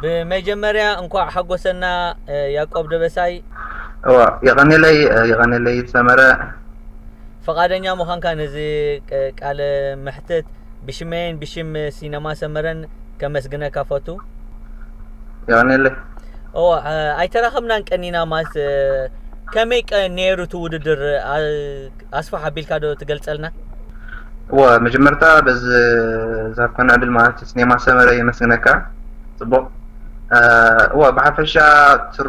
ብመጀመርያ እንኳዕ ሓጎሰና። ያቆብ ደበሳይ። እዋ፣ የቐኔለይ፣ የቐኔለይ ሰመረ። ፈቓደኛ ምዃንካ ነዚ ቃለ መሕትት ብሽመይን ብሽም ሲነማ ሰመረን ከመስግነካ ፈቱ። የቐኔለይ። እዋ፣ ኣይተራኸብናን ቀኒና ማለት፣ ከመይ ቀ ነይሩ እቲ ውድድር? ኣስፋሕ ኣቢልካ ዶ ትገልጸልና? እወ፣ መጀመርታ በዚ ዝሃብካና ዕድል ማለት ሲኔማ ሰመረ የመስግነካ። ጽቡቕ። እወ፣ ብሓፈሻ ቱር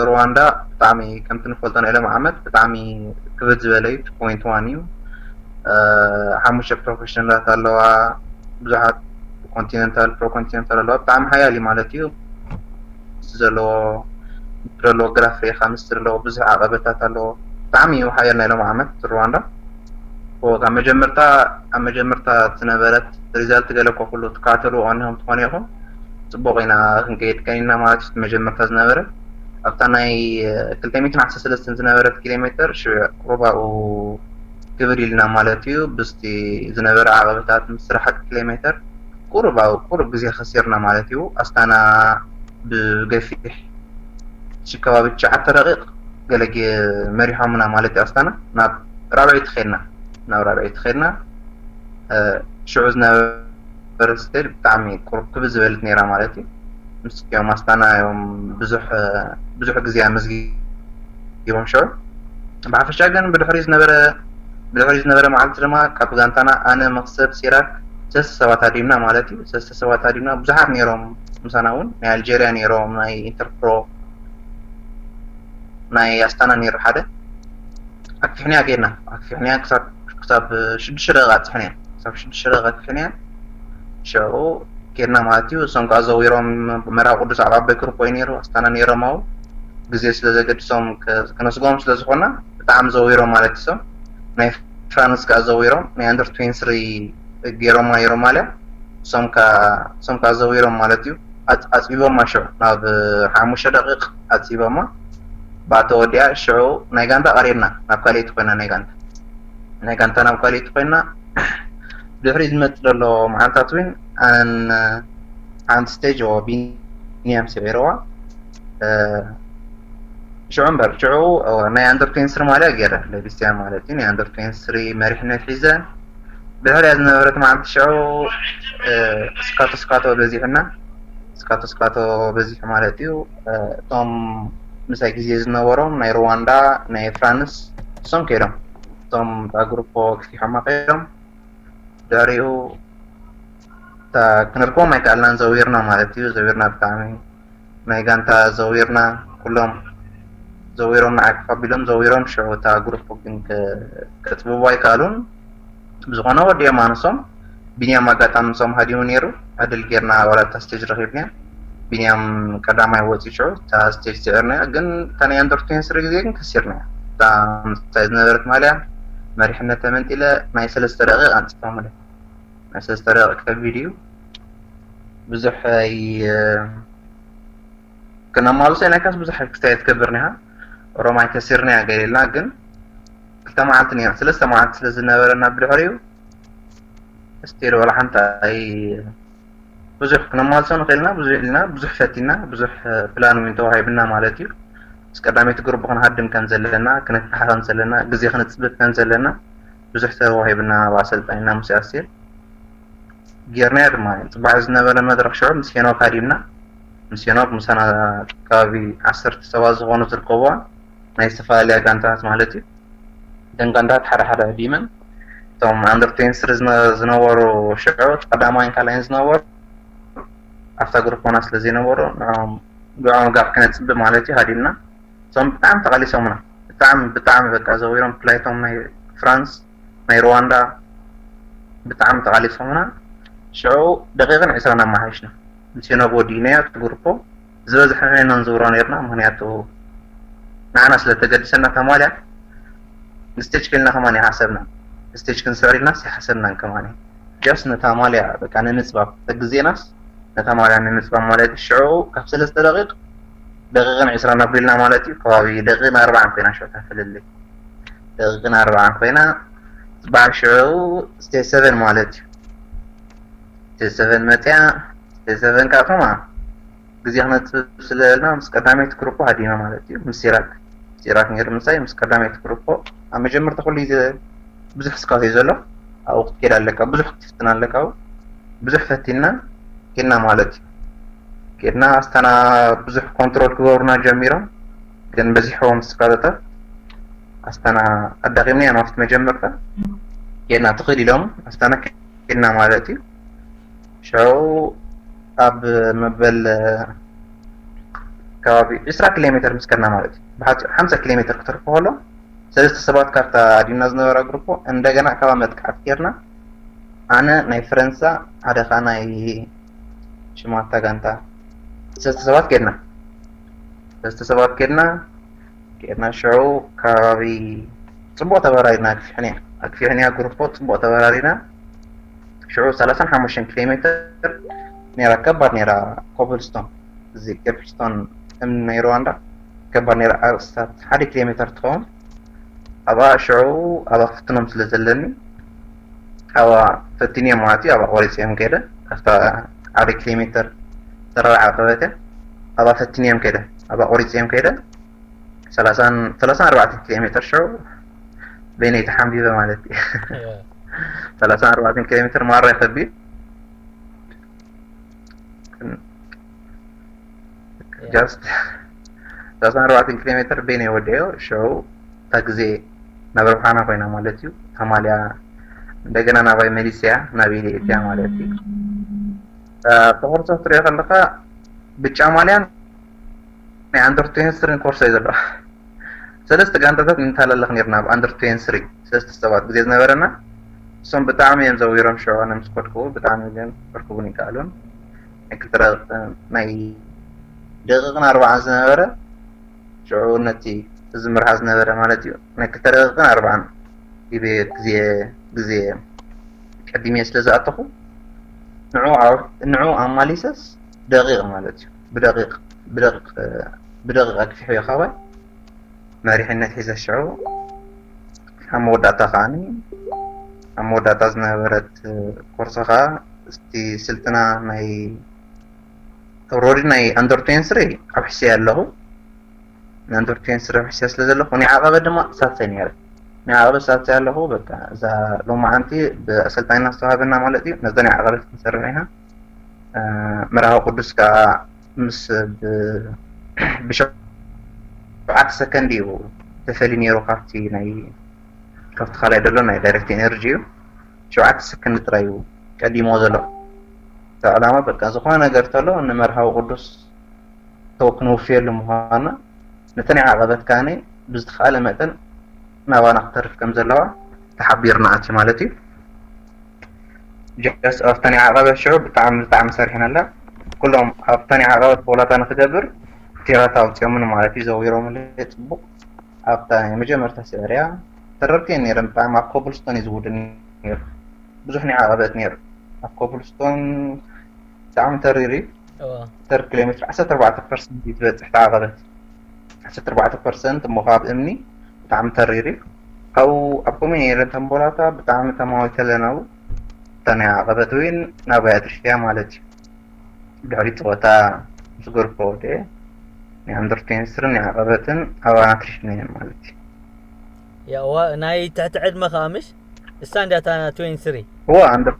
ሩዋንዳ ብጣዕሚ ከምቲ ንፈልጦ ናይ ሎም ዓመት ብጣዕሚ ክብድ ዝበለ እዩ። ቱ ፖይንት ዋን እዩ። ሓሙሽተ ፕሮፌሽናላት ኣለዋ። ብዙሓት ኮንቲነንታል፣ ፕሮ ኮንቲነንታል ኣለዋ። ብጣዕሚ ሓያል እዩ ማለት እዩ። ምስ ዘለዎ፣ ዘለዎ ግራፍ ርኢኻ ምስ ዘለዎ ብዙሕ ዓቐበታት ኣለዎ። ብጣዕሚ እዩ ሓያል ናይ ሎም ዓመት ሩዋንዳ። ካብ መጀመርታ፣ ኣብ መጀመርታ ዝነበረት ሪዛልት ገለ እኮ ኩሉ ትከታተልዎ እንዲኹም ትኾኑ ኢኹም። ጽቡቕ ኢና ክንከይድ ቀኒና ማለት እዩ። መጀመርታ ዝነበረ ኣብታ ናይ ክልተ ሚእትን ዓሰርተ ሰለስተን ዝነበረት ኪሎ ሜትር ሽዑ ሩባኡ ክብድ ኢልና ማለት እዩ። ብስቲ ዝነበረ ዓቐበታት ምስ ስራሓት ኪሎ ሜትር ቁሩብ ኣብ ቁሩብ ግዜ ከሲርና ማለት እዩ። ኣስታና ብገፊሕ ሽከባቢ ትሽዓተ ደቂቕ ገለ መሪሖምና ማለት እዩ። ኣስታና ናብ ራብዐይቲ ኸድና፣ ናብ ራብዐይቲ ኸድና። ሽዑ ዝነበረ ስቴድ ብጣዕሚ ቁሩብ ክብድ ዝበለት ነይራ ማለት እዩ። ምስኪኦም ኣስታና እዮም ብዙሕ ብዙሕ ግዜ ኣመዝጊቦም ሽዑ። ብሓፈሻ ግን ብድሕሪ ዝነበረ ብድሕሪ ዝነበረ መዓልቲ ድማ ካብ ጋንታና ኣነ፣ መኽሰብ፣ ሲራክ ሰለስተ ሰባት ሃዲምና ማለት እዩ። ሰለስተ ሰባት ሃዲምና። ብዙሓት ነይሮም ምሳና እውን፣ ናይ ኣልጀርያ ነይሮም፣ ናይ ኢንተርፕሮ፣ ናይ ኣስታና ነይሩ ሓደ። ኣክፊሕንያ ጌርና ኣክፊሕንያ ክሳብ ክሳብ ሽዱሽተ ደቂቃ ኣጽሕንያ ክሳብ ሽዱሽተ ደቂቃ ኣክፊሕንያ። ሽዑ ኬድና ማለት እዩ። እሶም ከዓ ዘዊሮም መርሃብ ቅዱስ ኣብ ዓባይ ግሩፕ ወይ ነይሩ ኣስታና ነይሮም። ኣብኡ ግዜ ስለ ዘገድሶም ከ- ከነስግኦም ስለ ዝኾና ብጣዕሚ ዘዊሮም ማለት እዩ። እሶም ናይ ፍራንስ ከዓ ዘዊሮም ናይ ኣንደር ትዌንቲ ስሪ ገይሮማ ነይሮም ማልያ። እሶም ከዓ እሶም ከዓ ዘዊሮም ማለት እዩ። ኣጽ- ኣጽቢቦማ ሽዑ ናብ ሓሙሽተ ደቂቕ ኣጽቢቦማ። ብኣተ ወዲኣ ሽዑ ናይ ጋንታ ቀሪብና ናብ ካልኣይቲ ኮይና ናይ ጋንታ ናይ ጋንታ ናብ ካልኣይቲ ኮይና። ድሕሪ ዝመጽእ ዘሎ መዓልታት እውን ኣነን ሓንቲ ስቴጅ ቢንያም ስዒርዋ። ሽዑ እምበር ሽዑ ናይ ኣንደር ትዌንቲ ስሪ ማልያ ገይረ ለቢስያ ማለት እዩ። ናይ ኣንደር ትዌንቲ ስሪ መሪሕነት ሒዘ ድሕሪያ ዝነበረት መዓልቲ ሽዑ ስካቶ ስካቶ በዚሕና። ስካቶ ስካቶ በዚሑ ማለት እዩ። እቶም ምሳይ ግዜ ዝነበሮም ናይ ሩዋንዳ፣ ናይ ፍራንስ እሶም ከይዶም እቶም እታ ግሩፖ ክፊሖማ ከይዶም። ድሕሪኡ እታ ክንርክቦም ኣይከኣልናን፣ ዘዊርና ማለት እዩ። ዘዊርና ብጣዕሚ ናይ ጋንታ ዘዊርና ኩሎም ዘዊሮም ንዓይ ኮፍ ኣቢሎም ዘዊሮም ሽዑ እታ ግሩፕ ግን ከ- ከጥብቡ ኣይከኣሉን። ብዝኾነ ወዲኦም ኣንሶም ቢንያም ኣጋጣሚ ንሶም ሃዲሙ ነይሩ። ዕድል ጌርና ዋላ እታ ስቴጅ ረኺብና። ቢንያም ቀዳማይ ወፂ ሽዑ እታ ስቴጅ ስዒርና። ግን እታ ናይ ኣንደር ትዌንቲ ስሪ ግዜ ግን ከሲርና። እታ ምሳይ ዝነበረት ማልያ መሪሕነት ተመንጢለ ናይ ሰለስተ ደቂቕ ኣንፅፎምለ ናይ ሰለስተ ደቂቕ ከቢድ እዩ። ብዙሕ ኣይ- ክነማልሶ ኢልናካስ ብዙሕ ክስታይ ትገብር ኒኻ። ኦሮማይ ከሲርና እያ ገሊልና። ግን ክልተ መዓልቲ ኒና ሰለስተ መዓልቲ ስለ ዝነበረና ብድሕሪኡ ስቲል ዋላ ሓንቲ ኣይ ብዙሕ ክነማልሶ ንኽእልና ብዙሕ ኢልና ብዙሕ ፈቲና ብዙሕ ፕላን እውን ተዋሂብና ማለት እዩ። ምስ ቀዳመይቲ ግሩፕ ክንሃድም ከም ዘለና፣ ክንፍታሕ ከም ዘለና፣ ግዜ ክንጽብብ ከም ዘለና ብዙሕ ተዋሂብና ብኣሰልጣኒና ሙሴ ኣስቴር። ጌርናዮ ድማ። ጽባሕ ዝነበረ መድረኽ ሽዑ ምስ ሄኖክ ሃዲምና። ምስ ሄኖክ ምሳና ከባቢ ዓሰርተ ሰባት ዝኾኑ ዝርከብዋ ናይ ዝተፈላለያ ጋንታት ማለት እዩ። እተን ጋንታት ሓደ ሓደ ሃዲመን እቶም ኣንደር ትዌንቲ ስሪ ዝነ- ዝነበሩ ሽዑ ቀዳማይን ካልኣይን ዝነበሩ ኣብታ ግሩፕ ሆና ስለ ዘይነበሩ ንዕኦም ብዕኦም ጋር ክነጽብብ ማለት እዩ ሃዲምና። እቶም ብጣዕሚ ተቓሊሶምና ብጣዕሚ ብጣዕሚ በቃ ዘዊሮም ብፍላይ እቶም ናይ ፍራንስ ናይ ሩዋንዳ ብጣዕሚ ተቓሊሶምና። ሽዑ ደቂቕን ዕስራን ኣመሓይሽና ምስ ሄኖክ ወዲእናዮ እቲ ግሩፖ ዝበዝሐ ኮይና ንዝውሮ ነርና። ምክንያቱ ንዓና ስለ ተገድሰና ተማልያ ንስቴጅ ክልና ከማን ይሓሰብና ስቴጅ ክንስዕር ኢልና ይሓሰብናን ከማን ጀስ ነታ ማልያ በቃ ንምፅባብ ተግዜናስ ነታ ማልያ ንምፅባብ ማለት እዩ። ሽዑ ካብ ሰለስተ ደቂቕ ደቂቕን ዕስራን ኣቢልና ማለት እዩ። ከባቢ ደቂቕን ኣርባዓን ኮይና ሽዑ ተፍልልይ ደቂቕን ኣርባዓን ኮይና በዓል ሽዑ ስቴጅ ሰቨን ማለት እዩ። ስቴጅ ሰቨን መፅያ ስቴጅ ሰቨን ከዓ ከማ ግዜ ክነጥብ ስለና ምስ ቀዳመይቲ ግሩፖ ሃዲና ማለት እዩ። ምስ ሲራክ ሲራክ ነይሩ ምሳይ ምስ ቀዳመይቲ ግሩፖ ኣብ መጀመርታ ኩሉ ግዜ ብዙሕ ስካት እዩ ዘሎ። ኣብኡ ክትከይድ ኣለካ፣ ብዙሕ ክትፍትን ኣለካ። ኣብኡ ብዙሕ ፈቲና ኬድና ማለት እዩ። ኬድና ኣስታና ብዙሕ ኮንትሮል ክገብሩና ጀሚሮም፣ ግን በዚሖም ስካተታት ኣስታና ኣዳኺምና እዮም ኣብቲ መጀመርታ ኬድና ትኽእል ኢሎም ኣስታና ኬድና ማለት እዩ። ሽዑ ኣብ መበል ከባቢ ዕስራ ኪሎ ሜትር ምስ ከድና ማለት እዩ። ብሓፂሩ ሓምሳ ኪሎ ሜትር ክትርፎ ከሎ ሰለስተ ሰባት ካብታ ኣዲና ዝነበራ ግሩፖ እንደገና ካባ መጥቃዕቲ ጌርና ኣነ ናይ ፈረንሳ ሓደ ከዓ ናይ ሽማታ ጋንታ ሰለስተ ሰባት ጌርና ሰለስተ ሰባት ጌርና ጌርና ሽዑ ከባቢ ፅቡቅ ተበራሪና ኣግፊሕንያ ኣግፊሕንያ ግሩፖ ፅቡቅ ተበራሪና ሽዑ ሰላሳን ሓሙሽተን ኪሎ ሜትር ነራ ከባድ ነራ ኮብልስቶን እዚ ኮብልስቶን እምኒ ናይ ሩዋንዳ ከባድ ነራ ኣስታት ሓደ ኪሎ ሜትር ትኸውን ኣብኣ ሽዑ ኣብኣ ክፍትኖም ስለ ዘለኒ ኣብኣ ፈትንዮም ማለት እዩ ኣብኣ ቆሪፅዮም ከይደ ኣብታ ሓደ ኪሎ ሜትር ተራራ ዓቀበት እያ ኣብኣ ፈትንዮም ከይደ ኣብኣ ቆሪፅዮም ከይደ ሰላሳን ሰላሳን ኣርባዕተን ኪሎ ሜትር ሽዑ በይነይ ተሓንቢበ ማለት እዩ ሰላሳን ኣርባዕተን ኪሎ ሜትር ማራ ከቢድ just ሰላሳን ኣርባዕተን ኪሎ ሜትር በይነይ ወዲኦ ሽዑ እታ ግዜ ናብ ረብሓና ኮይና ማለት እዩ ተማልያ እንደገና ናባይ መሊስያ ናብ ኢደ እትያ ማለት እዩ ተኮርሶ ትሪኦ ከለካ ብጫ ማልያን ናይ ኣንደር ትዌንቲ ስሪን ኮርሶ እዩ ዘለዋ ሰለስተ ጋንታታት ንተላለኽ ነርና ኣብ ኣንደር ትዌንቲ ስሪ ሰለስተ ሰባት ግዜ ዝነበረና እሶም ብጣዕሚ እዮም ዘዊሮም ሽዑ ኣነ ምስ ኮድኩ ብጣዕሚ ግን ክርክቡን ይከኣሉን ናይ ክልተ ናይ ደቂቕን ኣርባዓን ዝነበረ ሽዑ ነቲ ዝምርሓ ዝነበረ ማለት እዩ ናይ ክልተ ደቂቕን ኣርባዓን ግዜ ግዜ ቀዲመ ስለ ዝኣተኹ ንዑ ኣማሊሰስ ደቂቕ ማለት እዩ ብደቂቕ ብደቂቕ ብደቂቕ ኣግፊሑ ይኻባይ መሪሕነት ሒዘ ሽዑ ኣብ መወዳእታ ከዓኒ ኣብ መወዳእታ ዝነበረት ኮርሶ ከዓ እስቲ ስልጥና ናይ ሮዲ ናይ ኣንደር ትዌንቲ ስሪ ኣብ ሕስያ ኣለኹ ናይ ኣንደር ትዌንቲ ስሪ ኣብ ሕስያ ስለ ዘለኹ ናይ ዓቐበት ድማ ሳትሳይ ነይረ ናይ ዓቐበት ሳትሳይ ኣለኹ በቃ እዛ ሎማዓንቲ ብኣሰልጣኝና ዝተዋሃበና ማለት እዩ ነዛ ናይ ዓቐበት ክንሰርሕ ኢና መርሃዊ ቅዱስ ከዓ ምስ ብሸውዓተ ሰከንድ እዩ ተፈሊ ነይሩ ካብቲ ናይ ካብቲ ካልኣይ ዘሎ ናይ ዳይሬክት ኤነርጂ እዩ ሸውዓተ ሰከንድ ጥራይ እዩ ቀዲሞ ዘሎ ዕላማ በቃ ዝኾነ ነገር ተሎ ንመርሃዊ ቅዱስ ተው ክንውፍየሉ ምዃና ነቲ ናይ ዓቐበት ካህነ ብዝተኻእለ መጠን ናባና ክተርፍ ከም ዘለዋ ተሓቢርና ኣቲ ማለት እዩ ጀስ ኣብታ ናይ ዓቐበት ሽዑ ብጣዕሚ ብጣዕሚ ሰሪሕናላ ኩሎም ኣብታ ናይ ዓቐበት ቦላታ ንክገብር ቴራት ኣውፅኦምን ማለት እዩ ዘዊሮምለይ ፅቡቅ ኣብታ ናይ መጀመርታ ስዕርያ ተረርክየ ነይረ ብጣዕሚ ኣብ ኮብልስቶን እዩ ዝውድን ነይሩ ብዙሕ ናይ ዓቐበት ነይሩ ኣብ ኮብልስቶን ብጣዕሚ ተሪር እዩ ተር ኪሎ ሜትር ዓሰርተ ኣርባዕተ ፐርሰንት እዩ ዝበፅሕ ተዓቐበት ዓሰርተ ኣርባዕተ ፐርሰንት እሞ ካብ እምኒ ብጣዕሚ ተሪር እዩ ካብኡ ኣብ ከምኡ ነይረ ተንቦላታ ብጣዕሚ ተማዊተ ኣለና እታ ናይ ዓቐበት እውን ናባይ ኣድሪሽያ ማለት እዩ ድሕሪ ፀወታ ምስ ጎርፎ ወደ ናይ ኣንደር ትዌንቲ ስሪ ናይ ዓቐበትን ኣባና ትሪሽን እዮም ማለት እዩ ያዋ ናይ ትሕቲ ዕድመ ከዓ ምሽ እሳ እንዲያታ ትዌንቲ ስሪ እዋ ኣንደር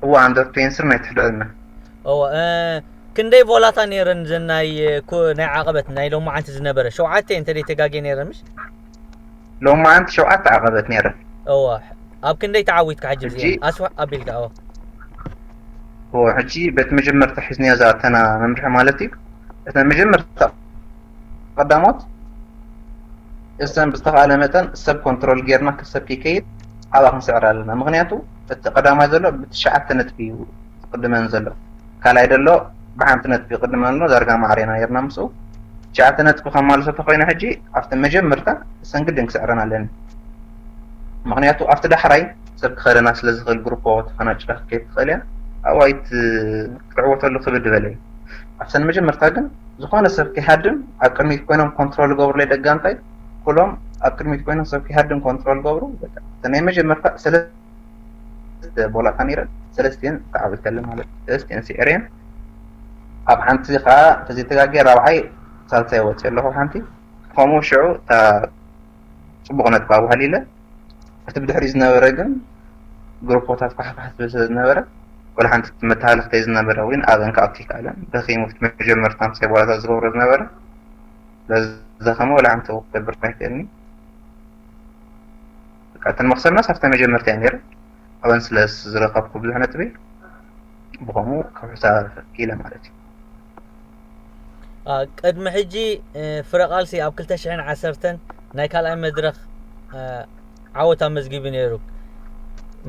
እዋ ኣንደር ትዌንቲ ስሪ ናይ ትሕቲ ዕድመ እዋ ክንደይ ቮላታ ነይረን ዘናይ ናይ ዓቐበት ናይ ሎማዓንቲ ዝነበረ ሸውዓተ እንተ ተጋጌ ነይረን ምሽ ሎማዓንቲ ሸውዓተ ዓቐበት ነይረን እዋ ኣብ ክንደይ ተዓዊትካ ሕጂ ኣስዋ ኣቢልካ ሕጂ በቲ መጀመርታ ሒዝንያ ዝኣተና መምርሒ ማለት እዩ እተን መጀመርታ ቀዳሞት እሰን ብዝተኻእለ መጠን ሰብ ኮንትሮል ጌርና ክሰብ ከይከይድ ኣብኣ ክንስዕር ኣለና ምክንያቱ እቲ ቀዳማይ ዘሎ ብትሽዓተ ነጥቢ እዩ ዝቅድመን ዘሎ ካልኣይ ዘሎ ብሓንቲ ነጥቢ ይቅድመን ኣሎ ዳርጋ ማዕሬና ኔርና ምስኡ ትሽዓተ ነጥቢ ከማልሶ ተኮይኑ ሕጂ ኣብቲ መጀመርታ እሰን ግድን ክስዕረን ኣለኒ ምክንያቱ ኣብቲ ዳሕራይ ሰብ ክኸደና ስለ ዝኽእል ግሩፖ ተፈናጭላ ክትከይድ ትኽእል እያ ኣብኡ ኣይት ክትዕወተሉ ክብድ በለ ኣብሰን መጀመርታ ግን ዝኾነ ሰብ ከይሃድም ኣብ ቅድሚት ኮይኖም ኮንትሮል ገብሩለይ ደጋንታይ ኩሎም ኣብ ቅድሚት ኮይኖም ሰብ ከይሃድም ኮንትሮል ገብሩ እተ ናይ መጀመርታ ሰለስተ ቦላታ ነይረን ሰለስቲን ተዓዊተለ ማለት ሰለስቲን ስዕሬን ኣብ ሓንቲ ከዓ ተዘይተጋግየ ራብዓይ ሳልሳይ ወፂ ኣለኹ። ሓንቲ ከምኡ ሽዑ እታ ፅቡቕ ነጥባ ውሃሊለ እቲ ብድሕሪ ዝነበረ ግን ግሩፖታት ፋሕፋሕ ዝብል ስለ ዝነበረ ወላ ሓንቲ መተሃለኽተይ ዝነበረ እውን ኣብአን ክኣቱ ይከኣለን ደኺሙ እቲ መጀመርታ ምሳይ ቦላታት ዝገብሮ ዝነበረ ስለዚ ደኸመ ወላ ሓንቲ ክገብር ኣይክእልኒ። በቃ እተን መኽሰብናስ ኣብታ መጀመርታ እያ ነይረ። ኣበን ስለ ዝረኸብኩ ብዙሕ ነጥቢ ብኸምኡ ክሕሳ ክኢለ ማለት እዩ። ቅድሚ ሕጂ ፍረ ቃልሲ ኣብ ክልተ ሽሕን ዓሰርተን ናይ ካልኣይ መድረኽ ዓወት ኣመዝጊቡ ነይሩ።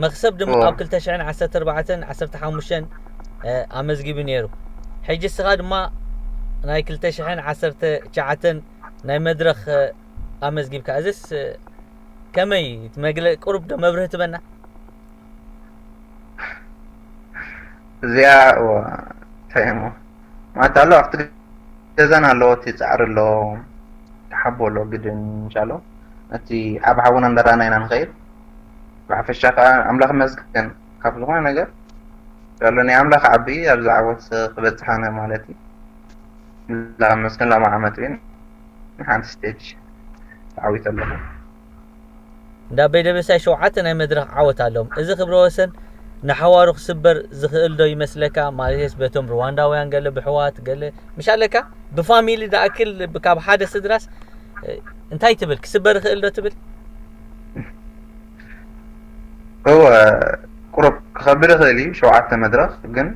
መኽሰብ ድማ ኣብ ክልተ ሽሕን ዓሰርተ ኣርባዕተን ዓሰርተ ሓሙሽተን ኣመዝጊቡ ነይሩ። ሕጂ እስኻ ድማ ናይ ክልተ ሽሕን ዓሰርተ ትሽዓተን ናይ መድረኽ ኣመዝጊብካ። እዚስ ከመይ መግለ ቁሩብ ዶ መብርህ ትበና? እዚኣ እዋ እንታይ እሞ ማለት ኣሎ ኣብቲ ገዛና ኣለዎ እቲ ፃዕሪ ኣሎ ተሓቦ ኣሎ ግድን እንሻሎ እቲ ዓብ ሓውና እንዳረኣና ኢና ንኸይድ። ብሓፈሻ ከዓ ኣምላኽ ይመስገን ካብ ዝኾነ ነገር ዘሎ ናይ ኣምላኽ ዓቢ ኣብዚ ዓወት ክበፅሓና ማለት እዩ። ኣምላኽ ይመስገን ሎም ዓመት እውን ሓንቲ ስቴጅ ተዓዊተ ኣለኹ። እንዳ ኣበይ ደበሳይ ሸውዓተ ናይ መድረኽ ዓወት ኣለዎም። እዚ ክብረ ወሰን ንሓዋሩ ክስበር ዝኽእል ዶ ይመስለካ? ማለትስ በቶም ሩዋንዳውያን ገለ ብሕዋት ገለ ምሽ ኣለካ ብፋሚሊ ዝኣክል ካብ ሓደ ስድራስ እንታይ ትብል ክስበር ይኽእል ዶ ትብል? እወ ቁሩብ ክኸብድ ይኽእል እዩ ሸውዓተ መድረኽ ግን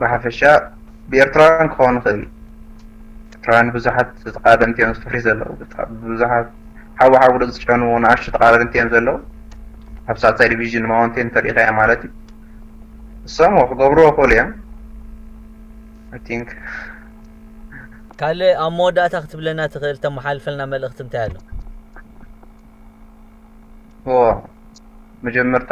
ብሓፈሻ ብኤርትራውያን ክኸውን ይኽእል እዩ። ኤርትራውያን ብዙሓት ተቓደምቲ እዮም ዝፈርዩ ዘለዉ። ብዙሓት ሓዊ ሓዊ ዝጨኑ ንኣሽቱ ተቓደምቲ እዮም ዘለዉ። ኣብ ሳልሳይ ዲቪዥን ማውንቴን ተሪኢኻዮ ማለት እዩ። እሶም ክገብርዎ ይኽእሉ እዮም። I think ካልእ ኣብ መወዳእታ ክትብለና ትኽእል ተመሓልፈልና መልእኽቲ እንታይ ኣሎ? ዎ መጀመርታ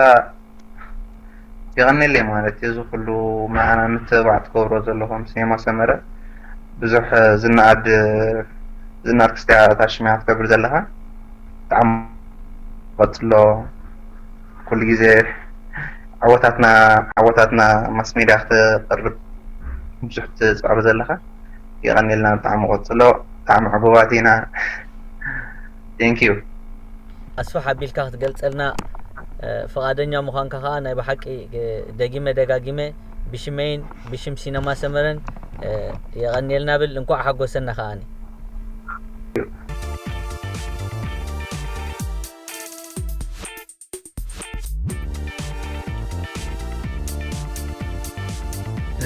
የቐንየለይ ማለት እዩ እዚ ኩሉ መዓና ምትብባዕ ትገብሮ ዘለኹም ሲኔማ ሰመረ ብዙሕ ዝነኣድ ዝነኣድ ክስትያታት ሽሚያ ክትገብር ዘለኻ ብጣዕሚ ቀፅሎ ኩሉ ግዜ ዓወታትና ዓወታትና ማስ ሜድያ ክተቅርብ ብዙሕ ትፅዕር ዘለኻ የቐንየልና ብጣዕሚ ቀፅሎ ብጣዕሚ ዕጉባት ኢና thank you ኣስፍሕ ኣቢልካ ክትገልፀልና ፍቓደኛ ምዃንካ ከዓ ናይ ብሓቂ ደጊመ ደጋጊመ ብሽመይን ብሽም ሲነማ ሰመረን የቐንየልና ብል እንኳዕ ሓጎሰና ከዓኒ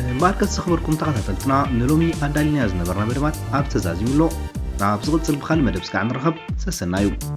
እምበኣርከስ ዝኽበርኩም ተኸታተልትና ንሎሚ ኣዳሊናዮ ዝነበርና መደባት ኣብ ተዛዚሙ ኣሎ። ናብ ዝቕጽል ብኻልእ መደብ ስጋዕ ንረኸብ። ሰሰናዩ።